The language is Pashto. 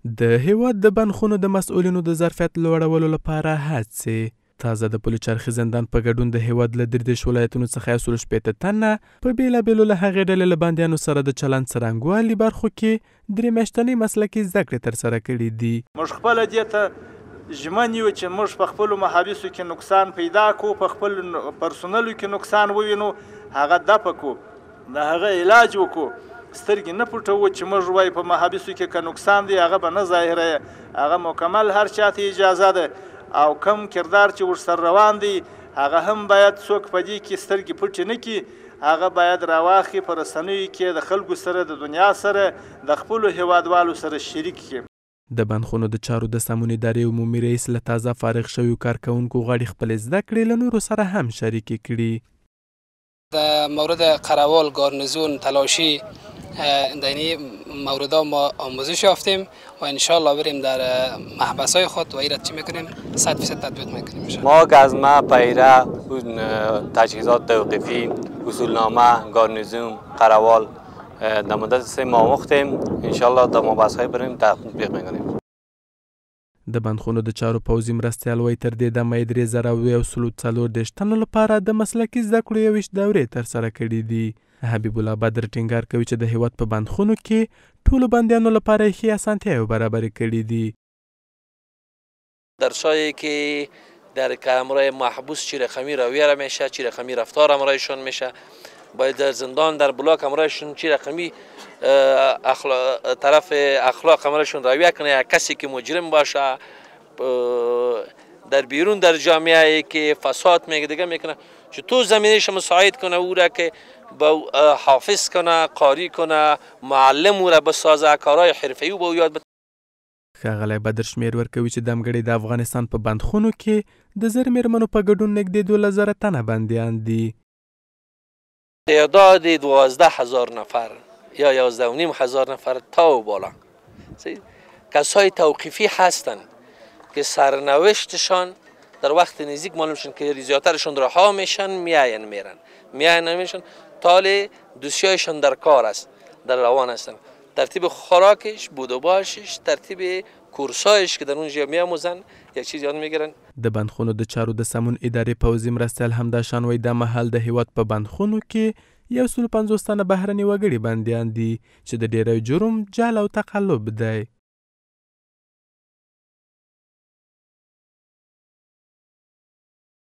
د هېواد د بندخونو د مسؤلینو د ظرفیت لوړولو لپاره هڅې. تازه د پلچرخي زندان په ګډون د هېواد له 33 ولایتونو څخه 160 تنه په بېلابېلو له هغې ډلې له بندیانو سره د چلند څرنګوالي برخو کې 3 میاشتنۍ مسلکي زده کړې ترسره کړې دي. موږ خپله دې ته ژمن یو چې موږ په خپلو محابسو کې نقصان پیدا کړو، په خپل پرسونلو کې نقصان ووینو، هغه دفع کړو، د هغه علاج وکړو، سترګې نه پټوو چې موږ وایو په محابسو کې که نقصان دی هغه به نه ظاهره، هغه مکمل هر چاته اجازه ده او کم کردار چې ورسره روان دی هغه هم باید څوک په دې کې سترګې پټې نه کړي، هغه باید راواخلي په رسنیو کې د خلکو سره، د دنیا سره، د خپلو هیوادوالو سره شریک کړي. د بندخونو د چارو د سمون ادارې عمومي رئیس له تازه فارغ شویو کارکوونکو غواړي خپلې زده کړې له نورو سره هم شریکې کړي. در مورد قراول، گارنزون، تلاشی در این مورد ما آموزش یافتیم و انشالله بریم در محبس‌های خود و ایراد چی میکنیم 100% تطبیق میکنیم. ما گزمه، پیره، تجهیزات توقیفی، اصولنامه، گارنزون، قراول در مدت 3 ماه آموختیم، انشالله در محبس‌های بریم تطبیق میکنیم. د بندخونو د چارو پوځي مرستیال وایي تر دې دمه یې 3134 تنو لپاره د مسلکي زده کړو 21 دورې ترسره کړې دي. حبیب الله بدر ټینګار کوي چې د هیواد په بندخونو کې ټولو بندیانو لپاره یې ښې اسانتیاوې برابرې کړې دي. درسایی که در کمرای محبوس چی رقمی رویه میشه، چی رقمی رفتار همراهشون میشه، باید در زندان در بلاک همراهشون چی رقمی طرف اخلاق همراهشون رویه کنه. یا کسی که مجرم باشه در بیرون در جامعه که فساد میگه دیگه میکنه، چطور زمینش مساعد کنه او را که با حافظ کنه، قاری کنه، معلم او را بسازه، کارهای حرفه‌ای او به یاد بده. ښاغلی بدر شمېر ورکوي چې دمګړۍ د افغانستان په بندخونو کې د 1000 مېرمنو په ګډون نږدې 12,000 تنه بندیان دي. تعداد 12,000 نفر یا 11,500 نفر تا و بالا کسای توقیفی هستند که سرنوشتشان در وقت نزدیک معلوم شدن که زیادترشون رها میشن، میاین میرن، میاین نمیشن، تال دوسیایشان در کار است، در روان هستن. ترتیب خوراکش، بود و باشش، ترتیب کورسایش که در اونجا میآموزن، یک چیز یاد میگیرن. د بندخونو د چارو د سمون ادارې پوځي مرستیال همداشان وایي دا مهال د هیواد په بندخونو کې 150 تنه بهرني وګړي بندیان دي چې د ډېری جرم جعل او تقلب دی.